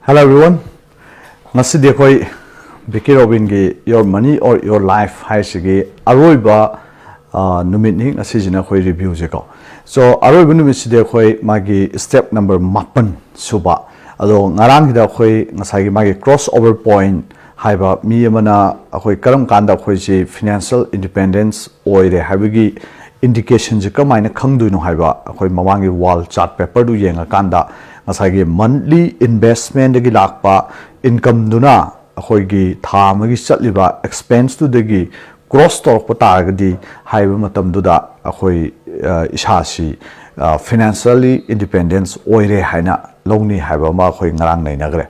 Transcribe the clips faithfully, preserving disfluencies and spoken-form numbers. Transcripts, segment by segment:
Hello everyone, ꯉꯁꯤꯗꯤ ꯑꯩꯈꯣꯏ ꯕꯤꯀꯤ ꯔꯣꯕꯤꯟꯒꯤ Your Money or Your Life ꯍꯥꯏꯁꯤꯒꯤ ꯑꯔꯣꯏꯕ ꯑ, ꯅꯨꯃꯤꯠꯅꯤ꯫ ꯉꯁꯤꯁꯤꯅ ꯑꯩꯈꯣꯏ ꯔꯤꯚ꯭ꯌꯨꯁꯦꯀꯣ꯫ ꯁꯣ ꯑꯔꯣꯏꯕ ꯅꯨꯃꯤꯠꯁꯤꯗꯤ ꯑꯩꯈꯣꯏ ꯃꯥꯒꯤ ꯁ꯭ꯇꯦꯞ ꯅꯝꯕꯔ ꯃꯥꯄꯟ ꯁꯨꯕ, ꯑꯗꯣ ꯉꯔꯥꯡꯒꯤꯗ ꯑꯩꯈꯣꯏ ꯉꯁꯥꯏꯒꯤ ꯃꯥꯒꯤ ꯀ꯭ꯔꯣꯁ ꯑꯣꯚꯔ ꯄꯣꯏꯟꯠ ꯍꯥꯏꯕ, ꯃꯤ ꯑꯃꯅ ꯑꯩꯈꯣꯏ ꯀꯔꯝ ꯀꯥꯟꯗ ꯑꯩꯈꯣꯏꯁꯤ ꯐꯤꯅꯥꯟꯁꯤꯌꯦꯜ ꯏꯟꯗꯤꯄꯦꯟꯗꯦꯟꯁ ꯑꯣꯏꯔꯦ ꯍꯥꯏꯕꯒꯤ ꯏꯟꯗꯤꯀꯦꯁꯟꯁꯦ ꯀꯃꯥꯏꯅ ꯈꯪꯗꯣꯏꯅꯣ ꯍꯥꯏꯕ, ꯑꯩꯈꯣꯏ ꯃꯃꯥꯡꯒꯤ ꯋꯥꯜ ꯆꯥꯔꯠ ꯄꯦꯄꯔꯗꯨ ꯌꯦꯡꯉꯀꯥꯟꯗ ꯉꯁꯥꯏꯒꯤ ꯃꯟꯠꯂꯤ ꯏꯟꯚꯦꯁꯃꯦꯟꯗꯒꯤ ꯂꯥꯛꯄ ꯏꯟꯀꯝꯗꯨꯅ ꯑꯩꯈꯣꯏꯒꯤ ꯊꯥ ꯑꯃꯒꯤ ꯆꯠꯂꯤꯕ ꯑꯦꯛꯁꯄꯦꯟꯁꯇꯨꯗꯒꯤ ꯀ꯭ꯔꯣꯁ ꯇꯧꯔꯛꯄ ꯇꯥꯔꯒꯗꯤ, ꯍꯥꯏꯕ ꯃꯇꯝꯗꯨꯗ ꯑꯩꯈꯣꯏ ꯑ, ꯏꯁꯥꯁꯤ ꯐꯤꯅꯥꯟꯁꯤꯌꯦꯜꯂꯤ ꯏꯟꯗꯤꯄꯦꯟꯗꯦꯟꯁ ꯑꯣꯏꯔꯦ ꯍꯥꯏꯅ ꯂꯧꯅꯤ ꯍꯥꯏꯕ ꯑꯃ ꯑꯩꯈꯣꯏ ꯉꯔꯥꯡ ꯅꯩꯅꯈ꯭ꯔꯦ꯫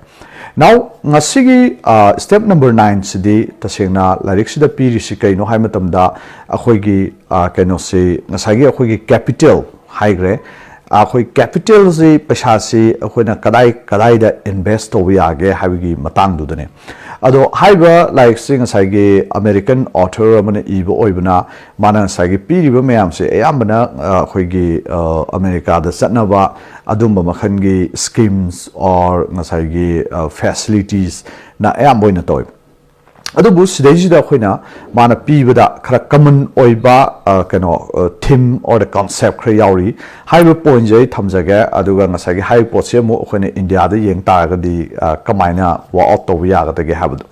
ꯅꯥꯎ, ꯉꯁꯤꯒꯤ ꯁ꯭ꯇꯦꯞ ꯅꯝꯕꯔ ꯅꯥꯏꯟꯁꯤꯗꯤ ꯇꯁꯦꯡꯅ ꯂꯥꯏꯔꯤꯛꯁꯤꯗ ꯄꯤꯔꯤꯁꯤ ꯀꯩꯅꯣ ꯍꯥꯏꯕ ꯃꯇꯝꯗ, ꯑꯩꯈꯣꯏꯒꯤ ꯑ, ꯀꯩꯅꯣꯁꯤ, ꯉꯁꯥꯏꯒꯤ ꯑꯩꯈꯣꯏꯒꯤ ꯀꯦꯄꯤꯇꯦꯜ ꯍꯥꯏꯈ꯭ꯔꯦ꯫ ꯑꯩꯈꯣꯏ ꯀꯦꯄꯤꯇꯦꯜꯁꯤ, ꯄꯩꯁꯥꯁꯤ ꯑꯩꯈꯣꯏꯅ ꯀꯗꯥꯏ ꯀꯗꯥꯏꯗ ꯏꯟꯚꯦꯁ ꯇꯧꯕ ꯌꯥꯒꯦ ꯍꯥꯏꯕꯒꯤ ꯃꯇꯥꯡꯗꯨꯗꯅꯦ꯫ ꯑꯗꯣ ꯍꯥꯏꯔꯤꯕ ꯂꯥꯏꯔꯤꯛꯁꯤ ꯉꯁꯥꯏꯒꯤ ꯑꯃꯦꯔꯤꯀꯟ ꯑꯣꯊꯔ ꯑꯃꯅ ꯏꯕ ꯑꯣꯏꯕꯅ, ꯃꯥꯅ ꯉꯁꯥꯏꯒꯤ ꯄꯤꯔꯤꯕ ꯃꯌꯥꯝꯁꯦ ꯑꯌꯥꯝꯕꯅ ꯑ, ꯑꯩꯈꯣꯏꯒꯤ ꯑ, ꯑꯃꯦꯔꯤꯀꯥꯗ ꯆꯠꯅꯕ ꯑꯗꯨꯝꯕ ꯃꯈꯜꯒꯤ ꯁ꯭ꯀꯤꯝꯁ ꯑꯣꯔ ꯉꯁꯥꯏꯒꯤ ꯐꯦꯁꯤꯂꯤꯇꯤꯁꯅ ꯑꯌꯥꯝꯕ ꯑꯣꯏꯅ ꯇꯧꯋꯦ꯫ ꯑꯗꯨꯕꯨ ꯁꯤꯗꯩꯁꯤꯗ ꯑꯩꯈꯣꯏꯅ ꯃꯥꯅ ꯄꯤꯕꯗ ꯈꯔ ꯀꯃꯟ ꯑꯣꯏꯕ ꯑ, ꯀꯩꯅꯣ ꯊꯤꯝ ꯑꯣꯔ ꯗ ꯀꯟꯁꯦꯞ ꯈꯔ ꯌꯥꯎꯔꯤ꯫ ꯍꯥꯏꯔꯤꯕ ꯄꯣꯏꯟꯁꯦ ꯑꯩ ꯊꯝꯖꯒꯦ, ꯑꯗꯨꯒ ꯉꯁꯥꯏꯒꯤ ꯍꯥꯏꯔꯤꯕ ꯄꯣꯠꯁꯦ ꯑꯃꯨꯛ ꯑꯩꯈꯣꯏꯅ ꯏꯟꯗꯤꯌꯥꯗ ꯌꯦꯡ ꯇꯥꯔꯒꯗꯤ ꯑ, ꯀꯃꯥꯏꯅ ꯋꯥꯛ ꯑꯥꯎꯠ ꯇꯧꯕ ꯌꯥꯒꯗꯒꯦ ꯍꯥꯏꯕꯗꯣ꯫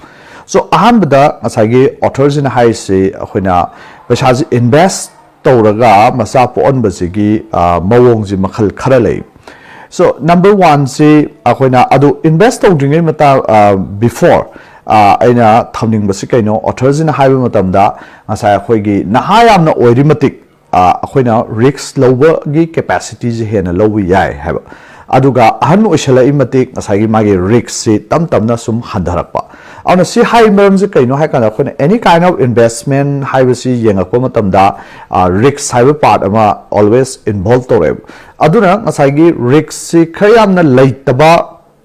ꯁꯣ ꯑꯍꯥꯟꯕꯗ ꯉꯁꯥꯏꯒꯤ ꯑꯣꯊꯔꯁꯤꯅ ꯍꯥꯏꯔꯤꯁꯤ ꯑꯩꯈꯣꯏꯅ ꯄꯩꯁꯥꯁꯤ ꯏꯟꯚꯦꯁ ꯇꯧꯔꯒ ꯃꯆꯥ ꯄꯣꯛꯍꯟꯕꯁꯤꯒꯤ ꯑ, ꯃꯑꯣꯡꯁꯤ ꯃꯈꯜ ꯈꯔ ꯂꯩ꯫ ꯁꯣ ꯅꯝꯕꯔ ꯋꯥꯟꯁꯤ ꯑꯩꯈꯣꯏꯅ ꯑꯗꯨ ꯏꯟꯚꯦꯁ ꯇꯧꯗ꯭ꯔꯤꯉꯩ ꯃꯇꯥꯡ, ꯕꯤꯐꯣꯔ, ꯑꯩꯅ ꯊꯝꯅꯤꯡꯕꯁꯤ ꯀꯩꯅꯣ, ꯑꯣꯊꯔꯁꯤꯅ ꯍꯥꯏꯕ ꯃꯇꯝꯗ ꯉꯁꯥꯏ ꯑꯩꯈꯣꯏꯒꯤ ꯅꯍꯥ ꯌꯥꯝꯅ ꯑꯣꯏꯔꯤ ꯃꯇꯤꯛ ꯑ, ꯑꯩꯈꯣꯏꯅ ꯔꯤꯛꯁ ꯂꯧꯕꯒꯤ ꯀꯦꯄꯥꯁꯤꯇꯤꯁꯦ ꯍꯦꯟꯅ ꯂꯧꯕ ꯌꯥꯏ ꯍꯥꯏꯕ꯫ ꯑꯗꯨꯒ ꯑꯍꯟ ꯑꯣꯏꯁꯜꯂꯛꯏ ꯃꯇꯤꯛ ꯉꯁꯥꯏꯒꯤ ꯃꯥꯒꯤ ꯔꯤꯛꯁꯁꯤ ꯇꯞ ꯇꯞꯅ ꯁꯨꯝ ꯍꯟꯊꯔꯛꯄ꯫ ꯑꯗꯨꯅ ꯁꯤ ꯍꯥꯏ ꯃꯔꯝꯁꯦ ꯀꯩꯅꯣ ꯍꯥꯏ ꯀꯥꯟꯗ, ꯑꯩꯈꯣꯏꯅ ꯑꯦꯅꯤ ꯀꯥꯏꯟ ꯑꯣꯐ ꯏꯟꯚꯦꯁꯃꯦꯟ ꯍꯥꯏꯕꯁꯤ ꯌꯦꯡꯉꯛꯄ ꯃꯇꯝꯗ ꯔꯤꯛꯁ ꯍꯥꯏꯕ ꯄꯥꯔꯠ ꯑꯃ ꯑꯣꯜꯋꯦꯁ ꯏꯟꯚꯣꯜꯕ ꯇꯧꯔꯛꯑꯦꯕ꯫ ꯑꯗꯨꯅ ꯉꯁꯥꯏꯒꯤ ꯔꯤꯛꯁꯁꯤ ꯈꯔ ꯌꯥꯝꯅ ꯂꯩꯇꯕ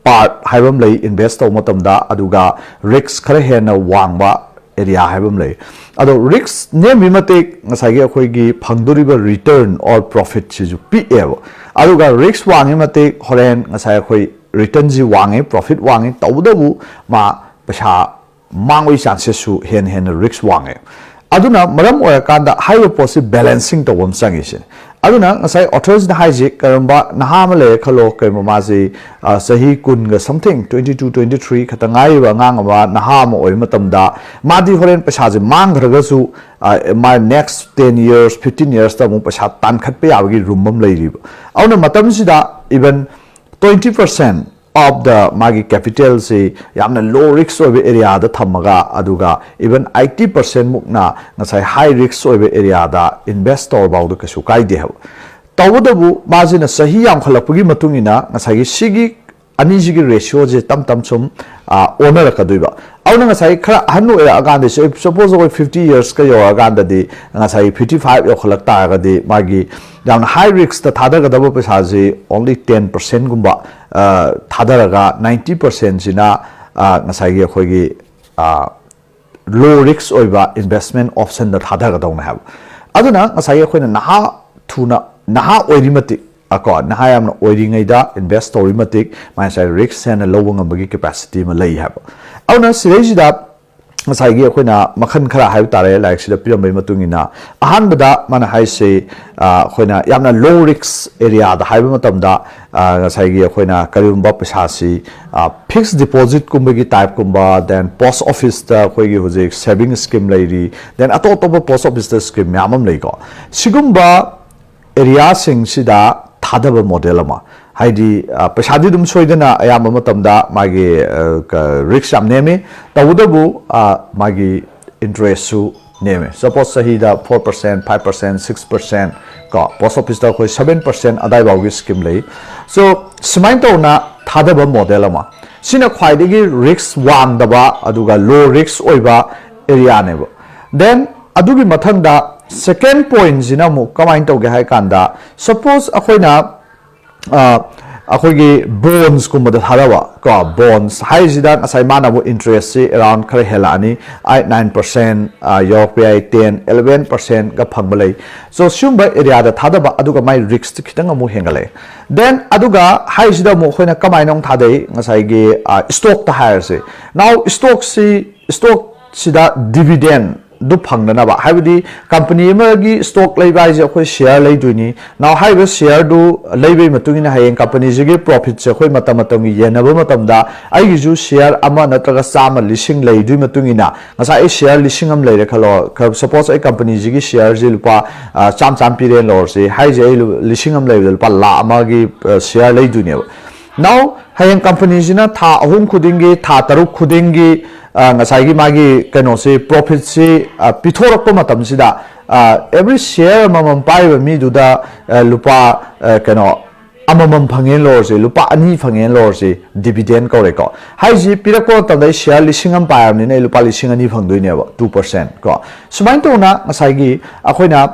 ꯄꯥꯔꯠ ꯍꯥꯏꯕ ꯑꯃ ꯂꯩ ꯏꯟꯚꯦꯁ ꯇꯧꯕ ꯃꯇꯝꯗ, ꯑꯗꯨꯒ ꯔꯤꯛꯁ ꯈꯔ ꯍꯦꯟꯅ ꯋꯥꯡꯕ ꯑꯦꯔꯤꯌꯥ ꯍꯥꯏꯕ ꯑꯃ ꯂꯩ꯫ ꯑꯗꯣ ꯔꯤꯛꯁ ꯅꯦꯝꯃꯤ ꯃꯇꯤꯛ ꯉꯁꯥꯏꯒꯤ ꯑꯩꯈꯣꯏꯒꯤ ꯐꯪꯗꯣꯔꯤꯕ ꯔꯤꯇꯔꯟ ꯑꯣꯔ ꯄ꯭ꯔꯣꯐꯤꯠꯁꯤꯁꯨ ꯄꯤꯛꯑꯦꯕ꯫ ꯑꯗꯨꯒ ꯔꯤꯛꯁ ꯋꯥꯡꯉꯤ ꯃꯇꯤꯛ ꯍꯣꯔꯦꯟ ꯉꯁꯥꯏ ꯑꯩꯈꯣꯏ ꯔꯤꯇꯔꯟꯁꯤ ꯋꯥꯡꯉꯦ, ꯄ꯭ꯔꯣꯐꯤꯠ ꯋꯥꯡꯉꯦ, ꯇꯧꯕꯇꯕꯨ ꯃꯥ ꯄꯩꯁꯥ ꯃꯥꯡꯕꯒꯤ ꯆꯥꯟꯁꯦꯁꯁꯨ ꯍꯦꯟꯅ ꯍꯦꯟꯅ ꯔꯤꯛꯁ ꯋꯥꯡꯉꯦ꯫ ꯑꯗꯨꯅ ꯃꯔꯝ ꯑꯣꯏꯔꯀꯥꯟꯗ ꯍꯥꯏꯔꯤꯕ ꯄꯣꯠꯁꯤ ꯕꯦꯂꯦꯟꯁꯤꯡ ꯇꯧꯕ ꯑꯃ ꯆꯪꯉꯤꯁꯦ꯫ ꯑꯗꯨꯅ ꯉꯁꯥꯏ ꯑꯣꯊꯔꯁꯤꯅ ꯍꯥꯏꯁꯤ, ꯀꯔꯤꯒꯨꯝꯕ ꯅꯍꯥ ꯑꯃ ꯂꯩꯔꯦ ꯈꯜꯂꯣ, ꯀꯔꯤꯒꯨꯝꯕ ꯃꯥꯁꯤ ꯑ, ꯆꯍꯤ ꯀꯨꯟꯒ something, twenty two, twenty three ꯈꯛꯇ ꯉꯥꯏꯔꯤꯕ ꯑꯉꯥꯡ ꯑꯃ, ꯅꯍꯥ ꯑꯃ ꯑꯣꯏꯕ ꯃꯇꯝꯗ ꯃꯥꯗꯤ ꯍꯣꯔꯦꯟ ꯄꯩꯁꯥꯁꯦ ꯃꯥꯡꯈ꯭ꯔꯒꯁꯨ, ꯑ, ꯃꯥ next ten years, fifteen yearsꯇ ꯑꯃꯨꯛ ꯄꯩꯁꯥ ꯇꯥꯟꯈꯠꯄ ꯌꯥꯕꯒꯤ ꯔꯨꯝ ꯑꯃ ꯂꯩꯔꯤꯕ꯫ ꯑꯗꯨꯅ ꯃꯇꯝꯁꯤꯗ even twenty percent of the ꯃꯥꯒꯤ ꯀꯦꯄꯤꯇꯦꯜꯁꯤ ꯌꯥꯝꯅ ꯂꯣ ꯔꯤꯛꯁ ꯑꯣꯏꯕ ꯑꯦꯔꯤꯌꯥꯗ ꯊꯝꯃꯒ, ꯑꯗꯨꯒ even eighty percent ꯃꯨꯛꯅ ꯉꯁꯥꯏ ꯍꯥꯏ ꯔꯤꯛꯁ ꯑꯣꯏꯕ ꯑꯦꯔꯤꯌꯥꯗ ꯏꯟꯚꯦꯁ ꯇꯧꯔ ꯐꯥꯎꯗ ꯀꯩꯁꯨ ꯀꯥꯏꯗꯦ ꯍꯥꯏꯕ꯫ ꯇꯧꯕꯇꯕꯨ ꯃꯥꯁꯤꯅ ꯆꯍꯤ ꯌꯥꯝꯈꯠꯂꯛꯄꯒꯤ ꯃꯇꯨꯡ ꯏꯟꯅ ꯉꯁꯥꯏꯒꯤ ꯁꯤꯒꯤ ꯑꯅꯤꯁꯤꯒꯤ ꯔꯦꯁꯤꯌꯣꯁꯦ ꯇꯞ ꯇꯞ ꯁꯨꯝ, ꯑ, ꯑꯣꯟꯅꯔꯛꯀꯗꯣꯏꯕ꯫ ꯑꯗꯨꯅ ꯉꯁꯥꯏ ꯈꯔ ꯑꯍꯟ ꯑꯣꯏꯔꯛꯑꯀꯥꯟꯗ, ꯁꯄꯣꯖ ꯑꯩꯈꯣꯏ fifty yearsꯀ ꯌꯧꯔꯛꯑꯀꯥꯟꯗꯗꯤ, ꯉꯁꯥꯏ fifty five ꯌꯧꯈꯠꯂꯛ ꯇꯥꯔꯒꯗꯤ ꯃꯥꯒꯤ ꯌꯥꯝꯅ ꯍꯥꯏ ꯔꯤꯛꯁꯇ ꯊꯥꯗꯒꯗꯕ ꯄꯩꯁꯥꯁꯤ only ten percentꯒꯨꯝꯕ, ꯑ, ꯊꯥꯗꯔꯒ ninety percentꯁꯤꯅ, ꯑ, ꯉꯁꯥꯏꯒꯤ ꯑꯩꯈꯣꯏꯒꯤ, ꯑ, ꯂꯣ ꯔꯤꯛꯁ ꯑꯣꯏꯕ ꯏꯟꯚꯦꯁꯃꯦꯟ ꯑꯣꯞꯁꯟꯗ ꯊꯥꯗꯒꯗꯧꯅꯦ ꯍꯥꯏꯕ꯫ ꯑꯗꯨꯅ ꯉꯁꯥꯏꯒꯤ ꯑꯩꯈꯣꯏꯅ ꯅꯍꯥ ꯊꯨꯅ, ꯅꯍꯥ ꯑꯣꯏꯔꯤ ꯃꯇꯤꯛ, ꯑ, ꯀꯣ, ꯅꯍꯥ ꯌꯥꯝꯅ ꯑꯣꯏꯔꯤꯉꯩꯗ ꯏꯟꯚꯦꯁ ꯇꯧꯔꯤ ꯃꯇꯤꯛ ꯃꯥ ꯉꯁꯥꯏ ꯔꯤꯛꯁ ꯍꯦꯟꯅ ꯂꯧꯕ ꯉꯝꯕꯒꯤ ꯀꯦꯄꯥꯁꯤꯇꯤ ꯑꯃ ꯂꯩ ꯍꯥꯏꯕ꯫ ꯑꯗꯨꯅ ꯁꯤꯗꯩꯁꯤꯗ ꯉꯁꯥꯏꯒꯤ ꯑꯩꯈꯣꯏꯅ ꯃꯈꯜ ꯈꯔ ꯍꯥꯏꯕ ꯇꯥꯔꯦ, ꯂꯥꯏꯔꯤꯛꯁꯤꯗ ꯄꯤꯔꯝꯕꯒꯤ ꯃꯇꯨꯡ ꯏꯟꯅ꯫ ꯑꯍꯥꯟꯕꯗ ꯃꯥꯅ ꯍꯥꯏꯁꯦ, ꯑ, ꯑꯩꯈꯣꯏꯅ ꯌꯥꯝꯅ ꯂꯣ ꯔꯤꯛꯁ ꯑꯦꯔꯤꯌꯥꯗ ꯍꯥꯏꯕ ꯃꯇꯝꯗ, ꯑ, ꯉꯁꯥꯏꯒꯤ ꯑꯩꯈꯣꯏꯅ ꯀꯔꯤꯒꯨꯝꯕ ꯄꯩꯁꯥꯁꯤ, ꯑ, ꯐꯤꯛꯁ ꯗꯤꯄꯣꯖꯤꯠꯀꯨꯝꯕꯒꯤ ꯇꯥꯏꯞꯀꯨꯝꯕ, then ꯄꯣꯁ ꯑꯣꯐꯤꯁꯇ ꯑꯩꯈꯣꯏꯒꯤ ꯍꯧꯖꯤꯛ ꯁꯦꯚꯤꯡ ꯁ꯭ꯀꯤꯝ ꯂꯩꯔꯤ, then ꯑꯇꯣꯞ ꯑꯇꯣꯞꯄ ꯄꯣꯁ ꯑꯣꯐꯤꯁꯇ ꯁ꯭ꯀꯤꯝ ꯃꯌꯥꯝ ꯑꯃ ꯂꯩꯀꯣ꯫ ꯁꯤꯒꯨꯝꯕ ꯑꯦꯔꯤꯌꯥꯁꯤꯡꯁꯤꯗ ꯊꯥꯗꯕ ꯃꯣꯗꯦꯜ ꯑꯃ, ꯍꯥꯏꯗꯤ, ꯑ, ꯄꯩꯁꯥꯗꯤ ꯑꯗꯨꯝ ꯁꯣꯏꯗꯅ ꯑꯌꯥꯝꯕ ꯃꯇꯝꯗ ꯃꯥꯒꯤ, ꯑ, ꯀ-, ꯔꯤꯛꯁ ꯌꯥꯝ ꯅꯦꯝꯃꯤ, ꯇꯧꯕꯇꯕꯨ, ꯑ, ꯃꯥꯒꯤ ꯏꯟꯇꯔꯦꯁꯁꯨ ꯅꯦꯝꯃꯦ꯫ ꯁꯄꯣꯁ ꯆꯍꯤꯗ four percent, five percent, six percent, ꯀꯣ, ꯄꯣꯁ ꯑꯣꯐꯤꯁꯇ ꯑꯩꯈꯣꯏ seven percent ꯑꯗꯥꯏꯐꯥꯎꯒꯤ ꯁ꯭ꯀꯤꯝ ꯂꯩ꯫ ꯁꯣ ꯁꯨꯃꯥꯏꯅ ꯇꯧꯅ ꯊꯥꯗꯕ ꯃꯣꯗꯦꯜ ꯑꯃ, ꯁꯤꯅ ꯈ꯭ꯋꯥꯏꯗꯒꯤ ꯔꯤꯛꯁ ꯋꯥꯡꯗꯕ ꯑꯗꯨꯒ ꯂꯣ ꯔꯤꯛꯁ ꯑꯣꯏꯕ ꯑꯦꯔꯤꯌꯥꯅꯦꯕ꯫ Then ꯑꯗꯨꯒꯤ ꯃꯊꯪꯗ second pointꯁꯤꯅ ꯑꯃꯨꯛ ꯀꯃꯥꯏꯅ ꯇꯧꯒꯦ ꯍꯥꯏ ꯀꯥꯟꯗ, ꯁꯄꯣꯁ ꯑꯩꯈꯣꯏꯅ, ꯑ, ꯑꯩꯈꯣꯏꯒꯤ bonds ꯀꯨꯝꯕꯗ ꯊꯥꯗꯕ ꯀꯣ, bonds ꯍꯥꯏꯁꯤꯗ ꯉꯁꯥꯏ ꯃꯥꯅ ꯑꯃꯨꯛ interest ꯁꯤ around ꯈꯔ ꯍꯦꯜꯂꯛꯑꯅꯤ, eight nine percent ꯌꯧꯔꯛꯄ ꯌꯥꯏ, ten eleven percent ꯒ ꯐꯪꯕ ꯂꯩ꯫ So ꯁꯤꯒꯨꯝꯕ area ꯗ ꯊꯥꯗꯕ, ꯑꯗꯨꯒ ꯃꯥꯏ risk ꯇꯤ ꯈꯤꯇꯪ ꯑꯃꯨꯛ ꯍꯦꯟꯒꯠꯂꯛꯑꯦ꯫ Then ꯑꯗꯨꯒ ꯍꯥꯏꯁꯤꯗ ꯑꯃꯨꯛ ꯑꯩꯈꯣꯏꯅ ꯀꯃꯥꯏꯅ ꯑꯃꯨꯛ ꯊꯥꯗꯩ? ꯉꯁꯥꯏꯒꯤ stock ꯇ ꯍꯥꯏꯔꯁꯤ꯫ Now stock ꯁꯤ, stock ꯁꯤꯗ dividend ꯗꯨ ꯐꯪꯅꯅꯕ, ꯍꯥꯏꯕꯗꯤ company ꯑꯃꯒꯤ stock ꯂꯩꯕ ꯍꯥꯏꯁꯦ ꯑꯩꯈꯣꯏ share ꯂꯩꯗꯣꯏꯅꯤ꯫ Now ꯍꯥꯏꯔꯤꯕ share ꯗꯨ ꯂꯩꯕꯒꯤ ꯃꯇꯨꯡ ꯏꯟꯅ ꯍꯌꯦꯡ company ꯁꯤꯒꯤ profit ꯁꯦ ꯑꯩꯈꯣꯏ ꯃꯇꯝ ꯃꯇꯝꯒꯤ ꯌꯦꯟꯅꯕ ꯃꯇꯝꯗ ꯑꯩꯒꯤꯁꯨ share ꯑꯃ ꯅꯠꯇ꯭ꯔꯒ ꯆꯥꯝꯃ, ꯂꯤꯁꯤꯡ ꯂꯩꯗꯣꯏ ꯃꯇꯨꯡ ꯏꯟꯅ, ꯉꯁꯥꯏ ꯑꯩ share ꯂꯤꯁꯤꯡ ꯑꯃ ꯂꯩꯔꯦ ꯈꯜꯂꯣ, ꯈ-, suppose ꯑꯩ company ꯁꯤꯒꯤ share ꯁꯤ ꯂꯨꯄꯥ, ꯑ, ꯆꯥꯝꯃ ꯆꯥꯝꯃ ꯄꯤꯔꯦꯅ ꯂꯧꯔꯁꯤ, ꯍꯥꯏꯁꯦ ꯑꯩ ꯂꯨ-, ꯂꯤꯁꯤꯡ ꯑꯃ ꯂꯩꯕꯗ ꯂꯨꯄꯥ ꯂꯥꯈ ꯑꯃꯒꯤ, ꯑ, share ꯂꯩꯗꯣꯏꯅꯦꯕ꯫ Now ꯍꯌꯦꯡ company ꯁꯤꯅ ꯊꯥ ꯑꯍꯨꯝ ꯈꯨꯗꯤꯡꯒꯤ, ꯊꯥ ꯇꯔꯨꯛ ꯈꯨꯗꯤꯡꯒꯤ, ꯑ, ꯉꯁꯥꯏꯒꯤ ꯃꯥꯒꯤ ꯀꯩꯅꯣꯁꯤ, profit ꯁꯤ, ꯑ, ꯄꯤꯊꯣꯔꯛꯄ ꯃꯇꯝꯁꯤꯗ, ꯑ, every share ꯑꯃꯃꯝ ꯄꯥꯏꯔꯤꯕ ꯃꯤꯗꯨꯗ, ꯑ, ꯂꯨꯄꯥ, ꯑ, ꯀꯩꯅꯣ, ꯑꯃꯃꯝ ꯐꯪꯉꯦꯅ ꯂꯧꯔꯁꯤ, ꯂꯨꯄꯥ ꯑꯅꯤ ꯐꯪꯉꯦꯅ ꯂꯧꯔꯁꯤ, dividend ꯀꯧꯔꯦꯀꯣ꯫ ꯍꯥꯏꯁꯤ ꯄꯤꯔꯛꯄ ꯃꯇꯝꯗ ꯑꯩ share ꯂꯤꯁꯤꯡ ꯑꯃ ꯄꯥꯏꯔꯕꯅꯤꯅ ꯑꯩ ꯂꯨꯄꯥ ꯂꯤꯁꯤꯡ ꯑꯅꯤ ꯐꯪꯗꯣꯏꯅꯦꯕ, two percent ꯀꯣ꯫ ꯁꯨꯃꯥꯏꯅ ꯇꯧꯅ ꯉꯁꯥꯏꯒꯤ ꯑꯩꯈꯣꯏꯅ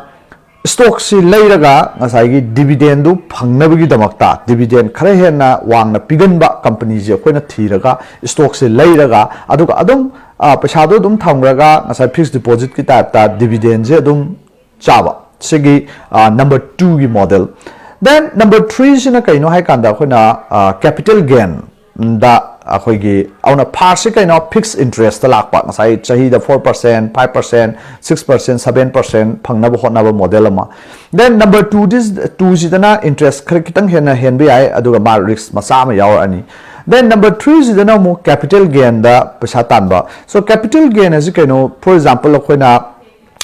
stock ꯁꯤ ꯂꯩꯔꯒ ꯉꯁꯥꯏꯒꯤ dividend ꯗꯨ ꯐꯪꯅꯕꯒꯤꯗꯃꯛꯇ, dividend ꯈꯔ ꯍꯦꯟꯅ ꯋꯥꯡꯅ ꯄꯤꯒꯟꯕ company ꯁꯦ ꯑꯩꯈꯣꯏꯅ ꯊꯤꯔꯒ stock ꯁꯦ ꯂꯩꯔꯒ, ꯑꯗꯨꯒ ꯑꯗꯨꯝ, ꯑ, ꯄꯩꯁꯥꯗꯣ ꯑꯗꯨꯝ ꯊꯝꯈ꯭ꯔꯒ ꯉꯁꯥꯏ fixed deposit ꯀꯤ type ꯇ dividend ꯁꯦ ꯑꯗꯨꯝ ꯆꯥꯕ꯫ ꯁꯤꯒꯤ, ꯑ, number two ꯒꯤ model꯫ Then number three ꯁꯤꯅ ꯀꯩꯅꯣ ꯍꯥꯏ ꯀꯥꯟꯗ ꯑꯩꯈꯣꯏꯅ, ꯑ, capital gain ꯗ ꯑꯩꯈꯣꯏꯒꯤ, ꯑꯗꯨꯅ first ꯁꯤ ꯀꯩꯅꯣ, fixed interest ꯇ ꯂꯥꯛꯄ, ꯉꯁꯥꯏ ꯆꯍꯤꯗ four percent, five percent, six percent, seven percent ꯐꯪꯅꯕ ꯍꯣꯠꯅꯕ model ꯑꯃ꯫ Then number two ꯗꯤ, two ꯁꯤꯗꯅ interest ꯈꯔ ꯈꯤꯇꯪ ꯍꯦꯟꯅ ꯍꯦꯟꯕ ꯌꯥꯏ, ꯑꯗꯨꯒ ꯃꯥ risk ꯃꯆꯥ ꯑꯃ ꯌꯥꯎꯔꯛꯑꯅꯤ꯫ Then number three ꯁꯤꯗꯅ ꯑꯃꯨꯛ capital gain ꯗ ꯄꯩꯁꯥ ꯇꯥꯟꯕ꯫ So capital gain ꯑꯁꯤ ꯀꯩꯅꯣ, for example ꯑꯩꯈꯣꯏꯅ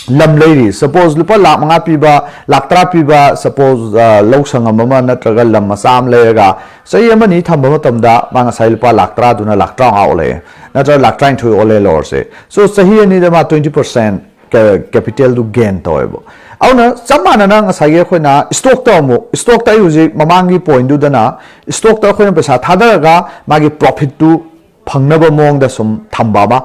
ꯂꯝ ꯂꯩꯔꯤ, suppose ꯂꯨꯄꯥ ꯂꯥꯈ ꯃꯉꯥ ꯄꯤꯕ, ꯂꯥꯈ ꯇꯔꯥ ꯄꯤꯕ, suppose, ꯑ, ꯂꯧ ꯁꯪꯉꯝ ꯑꯃ ꯅꯠꯇ꯭ꯔꯒ ꯂꯝ ꯃꯆꯥ ꯑꯃ ꯂꯩꯔꯒ ꯆꯍꯤ ꯑꯃ ꯑꯅꯤ ꯊꯝꯕ ꯃꯇꯝꯗ ꯃꯥ ꯉꯁꯥꯏ ꯂꯨꯄꯥ ꯂꯥꯈ ꯇꯔꯥꯗꯨꯅ ꯂꯥꯈ ꯇꯔꯥꯃꯉꯥ ꯑꯣꯜꯂꯛꯑꯦ, ꯅꯠꯇ꯭ꯔꯒ ꯂꯥꯈ ꯇꯔꯥꯅꯤꯊꯣꯏ ꯑꯣꯜꯂꯦ ꯂꯧꯔꯁꯦ꯫ So ꯆꯍꯤ ꯑꯅꯤꯗ ꯃꯥ twenty percent ꯀꯦ-, capital ꯗꯨ gain ꯇꯧꯋꯦꯕ꯫ ꯑꯗꯨꯅ ꯆꯞ ꯃꯥꯟꯅꯅ ꯉꯁꯥꯏꯒꯤ ꯑꯩꯈꯣꯏꯅ stock ꯇ ꯑꯃꯨꯛ, stock ꯇ ꯑꯩ ꯍꯧꯖꯤꯛ ꯃꯃꯥꯡꯒꯤ point ꯗꯨꯗꯅ stock ꯇ ꯑꯩꯈꯣꯏꯅ ꯄꯩꯁꯥ ꯊꯥꯗꯔꯒ ꯃꯥꯒꯤ profit ꯇꯨ ꯐꯪꯅꯕ ꯃꯑꯣꯡꯗ ꯁꯨꯝ ꯊꯝꯕ ꯑꯃ꯫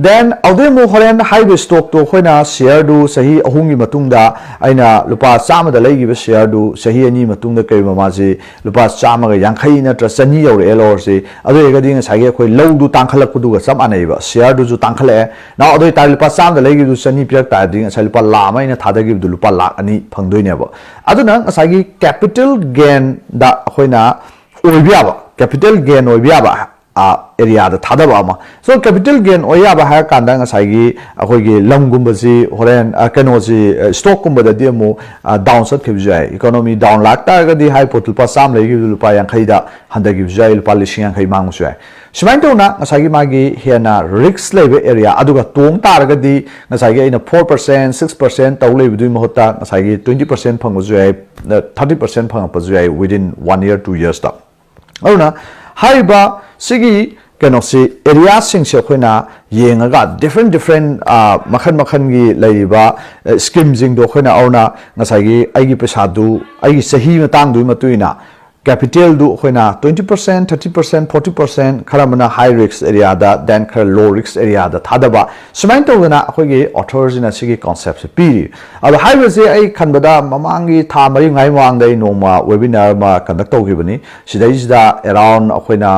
Then ꯑꯗꯨꯗꯩ ꯑꯃꯨꯛ ꯍꯣꯔꯦꯟ ꯍꯥꯏꯔꯤꯕ stockꯇꯣ ꯑꯩꯈꯣꯏꯅ shareꯗꯨ ꯆꯍꯤ ꯑꯍꯨꯝꯒꯤ ꯃꯇꯨꯡꯗ, ꯑꯩꯅ ꯂꯨꯄꯥ ꯆꯥꯝꯃꯗ ꯂꯩꯈꯤꯕ shareꯗꯨ ꯆꯍꯤ ꯑꯅꯤ ꯃꯇꯨꯡꯗ ꯀꯔꯤꯒꯨꯝꯕ ꯃꯥꯁꯤ ꯂꯨꯄꯥ ꯆꯥꯝꯃꯒ ꯌꯥꯡꯈꯩ ꯅꯠꯇ꯭ꯔ ꯆꯅꯤ ꯌꯧꯔꯛꯑꯦ ꯂꯧꯔꯁꯤ, ꯑꯗꯨ ꯑꯣꯏꯔꯒꯗꯤ ꯉꯁꯥꯏꯒꯤ ꯑꯩꯈꯣꯏ ꯂꯧꯗꯨ ꯇꯥꯡꯈꯠꯂꯛꯄꯗꯨꯒ ꯆꯞ ꯃꯥꯟꯅꯩꯕ, shareꯗꯨꯁꯨ ꯇꯥꯡꯈꯠꯂꯛꯑꯦ꯫ Now ꯑꯗꯨ ꯑꯣꯏꯇꯥꯔꯗꯤ ꯂꯨꯄꯥ ꯆꯥꯝꯃꯗ ꯂꯩꯈꯤꯕꯗꯨ ꯆꯅꯤ ꯄꯤꯔꯛ ꯇꯥꯔꯗꯤ ꯉꯁꯥꯏ ꯂꯨꯄꯥ ꯂꯥꯈ ꯑꯃ ꯑꯩꯅ ꯊꯥꯗꯈꯤꯕꯗꯨ ꯂꯨꯄꯥ ꯂꯥꯈ ꯑꯅꯤ ꯐꯪꯗꯣꯏꯅꯦꯕ꯫ ꯑꯗꯨꯅ ꯉꯁꯥꯏꯒꯤ capital gainꯗ ꯑꯩꯈꯣꯏꯅ ꯑꯣꯏꯕ ꯌꯥꯕ, capital gain ꯑꯣꯏꯕ ꯌꯥꯕ areaꯗ ꯊꯥꯗꯕ ꯑꯃ꯫ So capital gain ꯑꯣꯏ ꯌꯥꯕ ꯍꯥꯏꯔ ꯀꯥꯟꯗ ꯉꯁꯥꯏꯒꯤ ꯑꯩꯈꯣꯏꯒꯤ ꯂꯝꯒꯨꯝꯕꯁꯤ ꯍꯣꯔꯦꯟ, ꯑ, ꯀꯩꯅꯣꯁꯤ, ꯑ, stockꯀꯨꯝꯕꯗꯗꯤ ꯑꯃꯨꯛ, ꯑ, down ꯆꯠꯈꯤꯕꯁꯨ ꯌꯥꯏ꯫ Economy down ꯂꯥꯛꯇꯥꯔꯒꯗꯤ ꯍꯥꯏ ꯄꯣꯠꯇꯨ ꯂꯨꯄꯥ ꯆꯥꯝꯃ ꯂꯩꯈꯤꯕꯗꯨ ꯂꯨꯄꯥ ꯌꯥꯡꯈꯩꯗ ꯍꯟꯊꯈꯤꯕꯁꯨ ꯌꯥꯏ, ꯂꯨꯄꯥ ꯂꯤꯁꯤꯡ ꯌꯥꯡꯈꯩ ꯃꯥꯡꯕꯁꯨ ꯌꯥꯏ꯫ ꯁꯨꯃꯥꯏꯅ ꯇꯧꯅ ꯉꯁꯥꯏꯒꯤ ꯃꯥꯒꯤ ꯍꯦꯟꯅ risk ꯂꯩꯕ area ꯑꯗꯨꯒ ꯇꯣꯡ ꯇꯥꯔꯒꯗꯤ ꯉꯁꯥꯏꯒꯤ ꯑꯩꯅ four percent, six percent ꯇꯧ ꯂꯩꯕꯗꯨꯒꯤ ꯃꯍꯨꯠꯇ ꯉꯁꯥꯏꯒꯤ twenty percent ꯐꯪꯕꯁꯨ ꯌꯥꯏ, thirty percent ꯐꯪꯉꯛꯄꯁꯨ ꯌꯥꯏ within one year, two yearsꯇ꯫ ꯑꯗꯨꯅ ꯍꯥꯏꯔꯤꯕ ꯁꯤꯒꯤ ꯀꯩꯅꯣꯁꯤ, areaꯁꯤꯡꯁꯦ ꯑꯩꯈꯣꯏꯅ ꯌꯦꯡꯉꯒ different different, ꯑ, ꯃꯈꯜ ꯃꯈꯜꯒꯤ ꯂꯩꯔꯤꯕ, ꯑ, schemeꯁꯤꯡꯗꯣ ꯑꯩꯈꯣꯏꯅ, ꯑꯗꯨꯅ ꯉꯁꯥꯏꯒꯤ ꯑꯩꯒꯤ ꯄꯩꯁꯥꯗꯨ, ꯑꯩꯒꯤ ꯆꯍꯤ ꯃꯇꯥꯡꯗꯨꯒꯤ ꯃꯇꯨꯡ ꯏꯟꯅ capitalꯗꯨ ꯑꯩꯈꯣꯏꯅ twenty percent, thirty percent, forty percent, ꯈꯔ ꯑꯃꯅ high risk areaꯗ, then ꯈꯔ low risk areaꯗ ꯊꯥꯗꯕ, ꯁꯨꯃꯥꯏꯅ ꯇꯧꯗꯅ ꯑꯩꯈꯣꯏꯒꯤ authorꯁꯤꯅ ꯁꯤꯒꯤ conceptꯁꯦ ꯄꯤꯔꯤ꯫ ꯑꯗꯣ ꯍꯥꯏꯔꯤꯕꯁꯦ ꯑꯩ ꯈꯟꯕꯗ ꯃꯃꯥꯡꯒꯤ ꯊꯥ ꯃꯔꯤ ꯃꯉꯥꯒꯤ ꯃꯃꯥꯡꯗ ꯑꯩ ꯅꯣꯡꯃ webinar ꯑꯃ conduct ꯇꯧꯈꯤꯕꯅꯤ꯫ ꯁꯤꯗꯩꯁꯤꯗ around ꯑꯩꯈꯣꯏꯅ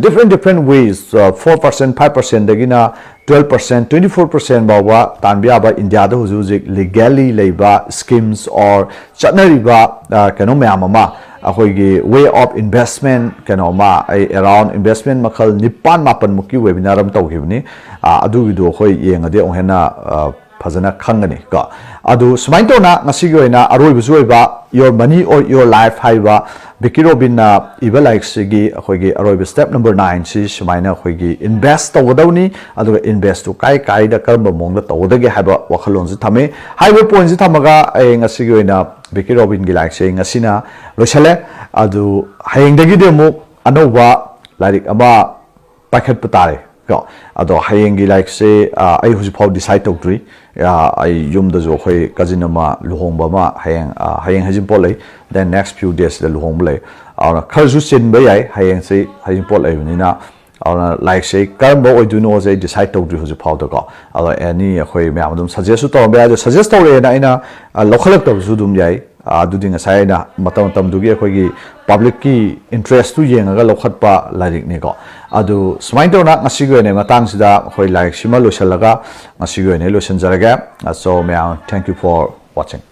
different different ways, four percent, five percentꯗꯒꯤꯅ twelve percent, twenty four percent ꯐꯥꯎꯕ ꯇꯥꯟꯕ ꯌꯥꯕ ꯏꯟꯗꯤꯌꯥꯗ ꯍꯧꯖꯤꯛ ꯍꯧꯖꯤꯛ legally ꯂꯩꯕ schemes or ꯆꯠꯅꯔꯤꯕ, ꯑ, ꯀꯩꯅꯣ ꯃꯌꯥꯝ ꯑꯃ, ꯑꯩꯈꯣꯏꯒꯤ way of investment ꯀꯩꯅꯣ ꯑꯃ, ꯑꯩ around investment ꯃꯈꯜ ꯅꯤꯄꯥꯟ ꯃꯥꯄꯟꯃꯨꯛꯀꯤ webinar ꯑꯃ ꯇꯧꯈꯤꯕꯅꯤ꯫ ꯑ, ꯑꯗꯨꯒꯤꯗꯣ ꯑꯩꯈꯣꯏ ꯌꯦꯡꯉꯗꯤ ꯑꯃꯨꯛ ꯍꯦꯟꯅ, ꯑ, ꯐꯖꯅ ꯈꯪꯒꯅꯤ ꯀꯣ꯫ ꯑꯗꯨ ꯁꯨꯃꯥꯏꯅ ꯇꯧꯅ ꯉꯁꯤꯒꯤ ꯑꯣꯏꯅ ꯑꯔꯣꯏꯕꯁꯨ ꯑꯣꯏꯕ Your Money or Your Life ꯍꯥꯏꯔꯤꯕ ꯕꯤꯀꯤ ꯔꯣꯕꯤꯟꯅ ꯏꯕ ꯂꯥꯏꯔꯤꯛꯁꯤꯒꯤ ꯑꯩꯈꯣꯏꯒꯤ ꯑꯔꯣꯏꯕ step number nineꯁꯤ ꯁꯨꯃꯥꯏꯅ ꯑꯩꯈꯣꯏꯒꯤ invest ꯇꯧꯒꯗꯧꯅꯤ, ꯑꯗꯨꯒ investꯇꯨ ꯀꯥꯏ ꯀꯥꯏꯗ ꯀꯔꯝꯕ ꯃꯑꯣꯡꯗ ꯇꯧꯒꯗꯒꯦ ꯍꯥꯏꯕ ꯋꯥꯈꯜꯂꯣꯟꯁꯤ ꯊꯝꯃꯤ꯫ ꯍꯥꯏꯔꯤꯕ pointꯁꯤ ꯊꯝꯃꯒ ꯑꯩ ꯉꯁꯤꯒꯤ ꯑꯣꯏꯅ ꯕꯤꯀꯤ ꯔꯣꯕꯤꯟꯒꯤ ꯂꯥꯏꯔꯤꯛꯁꯦ ꯑꯩ ꯉꯁꯤꯅ ꯂꯣꯏꯁꯤꯜꯂꯦ꯫ ꯑꯗꯨ ꯍꯌꯦꯡꯗꯒꯤꯗꯤ ꯑꯃꯨꯛ ꯑꯅꯧꯕ ꯂꯥꯏꯔꯤꯛ ꯑꯃ ꯄꯥꯏꯈꯠꯄ ꯇꯥꯔꯦ ꯀꯣ꯫ ꯑꯗꯣ ꯍꯌꯦꯡꯒꯤ ꯂꯥꯏꯔꯤꯛꯁꯦ, ꯑ, ꯑꯩ ꯍꯧꯖꯤꯛꯐꯥꯎ decide ꯇꯧꯗ꯭ꯔꯤ꯫ ꯑ, ꯑꯩ ꯌꯨꯝꯗꯁꯨ ꯑꯩꯈꯣꯏ cousin ꯑꯃ ꯂꯨꯍꯣꯡꯕ ꯑꯃ ꯍꯌꯦꯡ, ꯑ, ꯍꯌꯦꯡ ꯍꯩꯖꯤꯡꯄꯣꯠ ꯂꯩ, then next few daysꯁꯤꯗ ꯂꯨꯍꯣꯡꯕ ꯂꯩ꯫ ꯑꯗꯨꯅ ꯈꯔꯁꯨ ꯆꯤꯟꯕ ꯌꯥꯏ, ꯍꯌꯦꯡꯁꯤ ꯍꯩꯖꯤꯡꯄꯣꯠ ꯂꯩꯕꯅꯤꯅ꯫ ꯑꯗꯨꯅ ꯂꯥꯏꯔꯤꯛꯁꯦ ꯑꯩ ꯀꯔꯝꯕ ꯑꯣꯏꯗꯣꯏꯅꯣꯁꯦ ꯑꯩ ꯗꯤꯁꯥꯏꯠ ꯇꯧꯗ꯭ꯔꯤ ꯍꯧꯖꯤꯛ ꯐꯥꯎꯗꯀꯣ꯫ ꯑꯗꯣ ꯑꯦꯅꯤ ꯑꯩꯈꯣꯏ ꯃꯌꯥꯝ ꯑꯗꯨꯝ ꯁꯖꯦꯁꯁꯨ ꯇꯧꯔꯝꯕ ꯌꯥꯏ, ꯑꯗꯣ ꯁꯖꯦꯁ ꯇꯧꯔꯛꯑꯦꯅ ꯑꯩꯅ ꯑ, ꯂꯧꯈꯠꯂꯛꯇꯕꯁꯨ ꯑꯗꯨꯝ ꯌꯥꯏ꯫ ꯑ, ꯑꯗꯨꯗꯤ ꯉꯁꯥꯏ ꯑꯩꯅ ꯃꯇꯝ ꯃꯇꯝꯗꯨꯒꯤ ꯑꯩꯈꯣꯏꯒꯤ ꯄꯕ꯭ꯂꯤꯛꯀꯤ ꯏꯟꯇꯔꯦꯁꯇꯨ ꯌꯦꯡꯉꯒ ꯂꯧꯈꯠꯄ ꯂꯥꯏꯔꯤꯛꯅꯤꯀꯣ꯫ ꯑꯗꯨ ꯁꯨꯃꯥꯏꯅ ꯇꯧꯅ ꯉꯁꯤꯒꯤ ꯑꯣꯏꯅ ꯃꯇꯥꯡꯁꯤꯗ ꯑꯩꯈꯣꯏ ꯂꯥꯏꯔꯤꯛꯁꯤꯃ ꯂꯣꯏꯁꯤꯜꯂꯒ ꯉꯁꯤꯒꯤ ꯑꯣꯏꯅ ꯑꯩ ꯂꯣꯏꯁꯤꯟꯖꯔꯒꯦ꯫ ꯑ, so ꯃꯌꯥꯝ, thank you for watching꯫